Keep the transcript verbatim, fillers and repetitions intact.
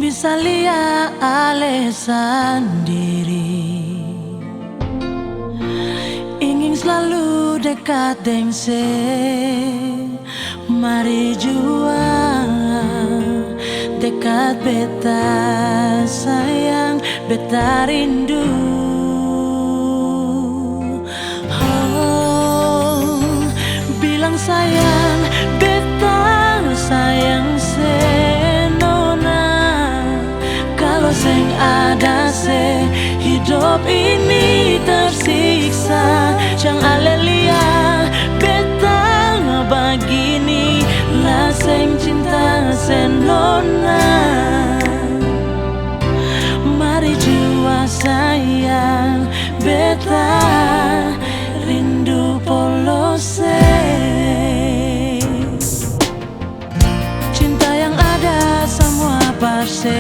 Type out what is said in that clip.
bisa lia ale sandiri. Ingin slalu dekat deng se, mari jua dekat beta sayang, beta rindu. Oh, bilang sayang, beta sayang se nona. Kalo seng ada se, hidop ini tersiksa. Jang ale lia beta bagini, la seng cinta se nona. Mari jua sayang, beta rindu polose. Cinta yang ada samua parse,